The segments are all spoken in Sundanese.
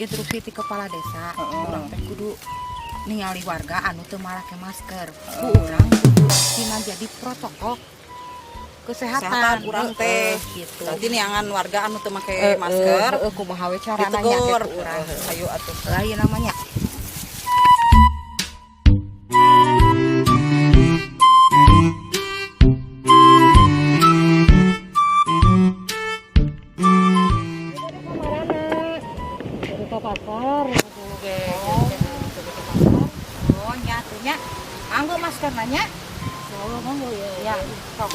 Instruksi ti kepala desa, urang teh kudu ningali warga anu teu make masker. Ku urang kudu dina jadi protokol kesehatan, Kesehatan urang teh. Heeh, gitu. Berarti neangan warga anu teu make Heeh, masker heeh, kumaha we carana nya ditegur. Gitu urang. Heeh, ayo atuh. Lain namanya. Ke pasar. Oh, nya atuh nya. Anggo masker nanya. Oh, mangga ya. Ya, sok.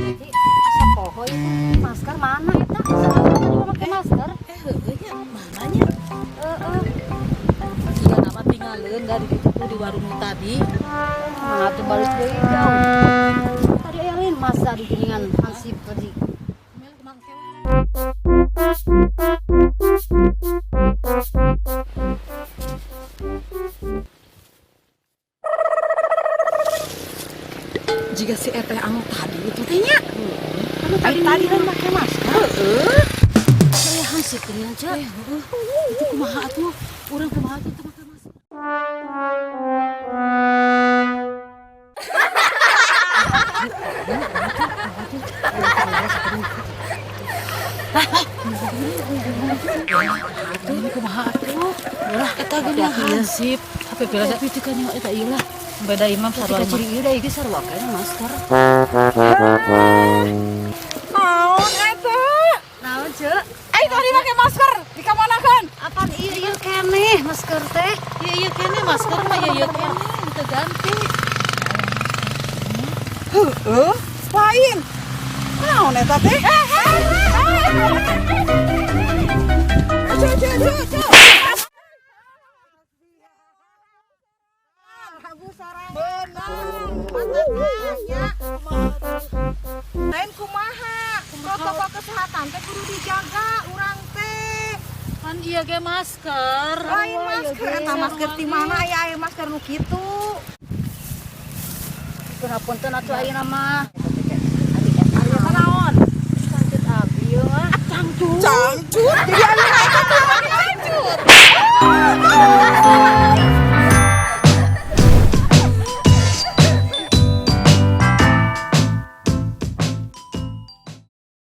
Jadi asa poho itu masker mana eta? Asa tadi pakai masker? Eh, heueuh nya, mana nya? Heeh. Siga nama tinggalin dari ditu tuh di warung nu tadi. Mana tuh balik deui jauh. Tadi aya lain masa di geuningan hansip tadi. Jika si eteh anu tadi itu teh nya. Anu Tadi tadi tadi kan pakai masker. Heeh. Aya hansip geuningan ceu. Eh, heueuh. Itu kumaha atuh? Urang kumaha atuh teu make masker? Ini kumaha atuh? Ulah eta geuning hansip. Tapi beda tapi teu kan eta ieu lah. Beda imam sarua Ketika ciri ieu da ieu sarua kayaknya masker. Naon eta? Naon ceu? Ai tadi make masker dikamanakeun? Apaan ieu ieu keneh masker teh? Iya iya kene masker mah iya iya kene teu ganti. Heeh, lain. Naon eta teh? Ceu ceu ceu ceu. Benar. Lain kumaha? Protokol kesehatan teh kudu dijaga urang teh. Pan iya ge masker. Lain masker eta masker di mana aya aya masker nu kitu? Punten atuh ayeuna mah. Ari eta naon? Cangcut abi ieu mah. Cangcut. Cangcut. Jadi